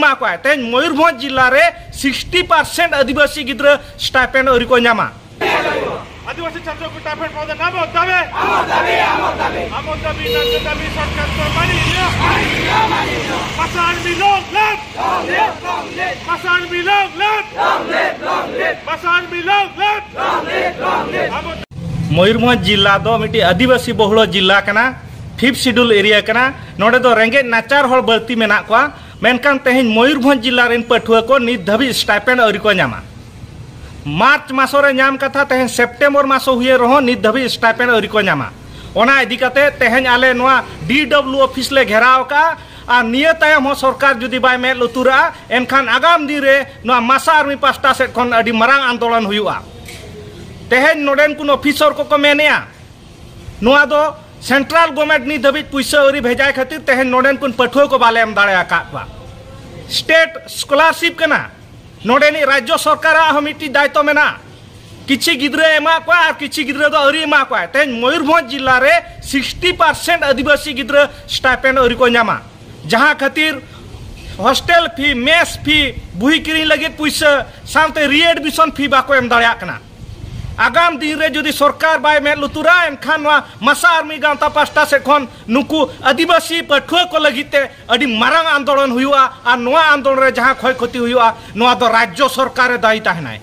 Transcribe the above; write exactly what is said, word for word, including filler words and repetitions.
ᱮᱢᱟ ᱠᱚᱣᱟᱭ᱾ ᱛᱮᱦᱮᱧ ᱢᱚᱭᱩᱨᱵᱷᱚᱸᱡᱽ ᱡᱤᱞᱟ ᱨᱮ ᱥᱤᱠᱥᱴᱤ ᱯᱟᱨᱥᱮᱱᱴ ᱟᱹᱫᱤᱵᱟᱹᱥᱤ ᱜᱤᱫᱽᱨᱟᱹ ᱥᱴᱟᱭᱯᱮᱱᱰ ᱟᱹᱣᱨᱤ ᱠᱚ ᱧᱟᱢᱟ᱾ ᱟᱹᱫᱤᱵᱟᱹᱥᱤ ᱪᱷᱟᱛᱨᱚ ᱠᱚ ᱥᱴᱟᱭᱯᱮᱱᱰ ᱵᱟᱵᱚᱫ ᱟᱢ ᱫᱟᱹᱵᱤ, ᱟᱢ ᱫᱟᱹᱵᱤ, ᱟᱢ ᱫᱟᱹᱵᱤ, ᱟᱢ ᱫᱟᱹᱵᱤ, ᱱᱟᱝ ᱫᱟᱹᱵᱤ ᱥᱚᱨᱠᱟᱨ ᱠᱚ ᱢᱟᱹᱱᱤ ᱦᱩᱭᱩᱜ᱾ ᱢᱟᱥᱟᱱ ᱵᱤᱞᱚᱝ ᱞᱮᱵ᱾ ᱢᱟᱥᱟᱱ ᱵᱤᱞᱚᱝ ᱞᱮᱵ᱾ ᱢᱟᱥᱟᱱ ᱵᱤᱞᱚᱝ ᱞᱮᱵ᱾ ᱢᱟᱥᱟᱱ ᱵᱤᱞᱚᱝ ᱞᱮᱵ᱾ ᱟᱵᱚ ᱢᱚᱭᱩᱨᱵᱷᱚᱸᱡᱽ ᱡᱤᱞᱟ ᱫᱚ ᱢᱤᱫᱴᱤᱡ ᱟᱹᱫᱤᱵᱟᱹᱥᱤ ᱵᱚᱦᱩᱞ ᱡᱤᱞᱟ ᱠᱟᱱᱟ, ᱯᱷᱤᱯᱛᱷ ᱥᱤᱰᱩᱞ ᱮᱨᱤᱭᱟ ᱠᱟᱱᱟ᱾ ᱱᱚᱰᱮ ᱫᱚ ᱨᱮᱸᱜᱮᱡ ᱱᱟᱪᱟᱨ ᱦᱚᱲ ᱵᱟᱹᱲᱛᱤ ᱢᱮᱱᱟᱜ ᱠᱚᱣᱟ᱾ ᱢᱮᱱᱠᱷᱟᱱ ᱛᱮᱦᱮᱧ ᱢᱚᱭᱩᱨᱵᱷᱚᱸᱡᱽ ᱡᱤᱞᱟ ᱨᱮᱱ ᱯᱟᱹᱴᱷᱩᱣᱟᱹ ᱠᱚ ᱱᱤᱛ ᱫᱷᱟᱹᱵᱤᱡ ᱥᱴᱟᱭᱯᱮᱱᱰ ᱟᱹᱣᱨᱤ ᱠᱚ ᱧᱟᱢᱟ᱾ ᱢᱟᱨᱪ ᱢᱟᱥᱚ ᱨᱮ ᱧᱟᱢ ᱠᱟᱛᱷᱟ, ᱛᱮᱦᱮᱧ ᱥᱮᱯᱴᱮᱢᱵᱚᱨ ᱢᱟᱥᱚ ᱦᱩᱭᱮᱱ ᱨᱮᱦᱚᱸ ᱱᱤᱛ ᱫᱷᱟᱹᱵᱤᱡ ᱥᱴᱟᱭᱯᱮᱱᱰ ᱟᱹᱣᱨᱤ ᱠᱚ ᱧᱟᱢᱟ᱾ ᱚᱱᱟ ᱤᱫᱤ ᱠᱟᱛᱮ ᱛᱮᱦᱮᱧ ᱟᱞᱮ ᱱᱚᱣᱟ ᱰᱤ ᱰᱚᱵᱞᱤᱭᱩ ᱚᱯᱷᱤᱥ ᱞᱮ ᱜᱷᱮᱨᱟᱣ ᱟᱠᱟᱫᱼᱟ᱾ ᱟᱨ ᱱᱤᱭᱟᱹ ᱛᱟᱭᱚᱢ ᱦᱚᱸ ᱥᱚᱨᱠᱟᱨ ᱡᱩᱫᱤ ᱵᱟᱭ ᱢᱮᱫ ᱞᱩᱛᱩᱨᱟᱜᱼᱟ, ᱮᱱᱠᱷᱟᱱ ᱟᱜᱟᱢ ᱫᱤᱱ ᱨᱮ ᱱᱚᱣᱟ ᱢᱟᱥᱟ ᱟᱨᱢᱤ ᱯᱟᱥᱴᱟ ᱥᱮᱫ ᱠᱷᱚᱱ ᱟᱹᱰᱤ ᱢᱟᱨᱟᱝ ᱟᱱᱫᱳᱞᱚᱱ ᱦᱩᱭᱩᱜᱼᱟ᱾ ᱛᱮᱦᱮᱧ ᱱᱚᱰᱮᱱ ᱠᱚ ᱚᱯᱷᱤᱥᱚᱨ ᱠᱚᱠᱚ ᱢᱮᱱᱮᱜᱼᱟ, ᱱᱚᱣᱟ ᱫᱚ ᱥᱮᱱᱴᱨᱟᱞ ᱜᱚᱵᱷᱢᱮᱱᱴ ᱱᱤᱛ ᱫᱷᱟᱹᱵᱤᱡ ᱯᱩᱭᱥᱟᱹ ᱟᱹᱣᱨᱤ ᱵᱷᱮᱡᱟᱭ ᱠᱷᱟᱹᱛᱤᱨ ᱛᱮᱦᱮᱧ ᱱᱚᱰᱮᱱ ᱠᱚ ᱯᱟᱹᱴᱷᱩᱣᱟᱹ ᱠᱚ ᱵᱟᱞᱮ ᱮᱢ ᱫᱟᱲᱮ ᱟᱠᱟᱫ ᱠᱚᱣᱟ᱾ ᱥᱴᱮᱴ ᱥᱠᱚᱞᱟᱨᱥᱤᱯ ᱠᱟᱱᱟ, ᱱᱚᱰᱮᱱᱤᱡ ᱨᱟᱡᱽᱡᱚ ᱥᱚᱨᱠᱟᱨᱟᱜ ᱦᱚᱸ ᱢᱤᱫᱴᱤᱡ ᱫᱟᱭᱤᱛᱛᱚ ᱢᱮᱱᱟᱜᱼᱟ᱾ ᱠᱤᱪᱷᱤ ᱜᱤᱫᱽᱨᱟᱹ ᱮᱢᱟ ᱠᱚᱣᱟ ᱟᱨ ᱠᱤᱪᱷᱤ ᱜᱤᱫᱽᱨᱟᱹ ᱫᱚ ᱟᱹᱣᱨᱤ ᱮᱢᱟ ᱠᱚᱣᱟ᱾ ᱛᱮᱦᱮᱧ ᱢᱚᱭᱩᱨᱵᱷᱚᱸᱡᱽ ᱡᱤᱞᱟ ᱨᱮ ᱥᱤᱠᱥᱴᱤ ᱯᱟᱨᱥᱮᱱᱴ ᱟᱹᱫᱤᱵᱟᱹᱥᱤ ᱜᱤᱫᱽᱨᱟᱹ ᱥᱴᱟᱭᱯᱮᱱᱰ ᱟᱹᱣᱨᱤ ᱠᱚ ᱧᱟᱢᱟ, ᱡᱟᱦᱟᱸ ᱠᱷᱟᱹᱛᱤᱨ ᱦᱳᱥᱴᱮᱞ ᱯᱷᱤ, ᱢᱮᱥ ᱯᱷᱤ, ᱵᱩᱦᱤ ᱠᱤᱨᱤᱧ ᱞᱟᱹᱜᱤᱫ ᱯᱩᱭᱥᱟᱹ ᱥᱟᱶᱛᱮ ᱨᱤ ᱮᱰᱢᱤᱥᱚᱱ ᱯᱷᱤ ᱵᱟᱠᱚ ᱮᱢ ᱫᱟᱲᱮᱭᱟᱜ ᱠᱟᱱᱟ᱾ ᱟᱜᱟᱢ ᱫᱤᱱ ᱨᱮ ᱡᱩᱫᱤ ᱥᱚᱨᱠᱟᱨ ᱵᱟᱭ ᱢᱮᱫ ᱞᱩᱛᱩᱨᱟ, ᱮᱱᱠᱷᱟᱱ ᱱᱚᱣᱟ ᱢᱟᱥᱟ ᱟᱨᱢᱤ ᱜᱟᱶᱛᱟ ᱯᱟᱥᱴᱟ ᱥᱮᱫ ᱠᱷᱚᱱ ᱱᱩᱠᱩ ᱟᱹᱫᱤᱵᱟᱹᱥᱤ ᱯᱟᱹᱴᱷᱩᱣᱟᱹ ᱠᱚ ᱞᱟᱹᱜᱤᱫ ᱛᱮ ᱟᱹᱰᱤ ᱢᱟᱨᱟᱝ ᱟᱱᱫᱳᱞᱚᱱ ᱦᱩᱭᱩᱜᱼᱟ᱾ ᱟᱨ ᱱᱚᱣᱟ ᱟᱱᱫᱳᱞᱚᱱ ᱨᱮ ᱡᱟᱦᱟᱸ ᱠᱷᱚᱭ ᱠᱷᱚᱛᱤ ᱦᱩᱭᱩᱜᱼᱟ, ᱱᱚᱣᱟ ᱫᱚ ᱨᱟᱡᱽᱡᱚ ᱥᱚᱨᱠᱟᱨᱮ ᱫᱟᱭᱤ ᱛᱟᱦᱮᱱᱟᱭ᱾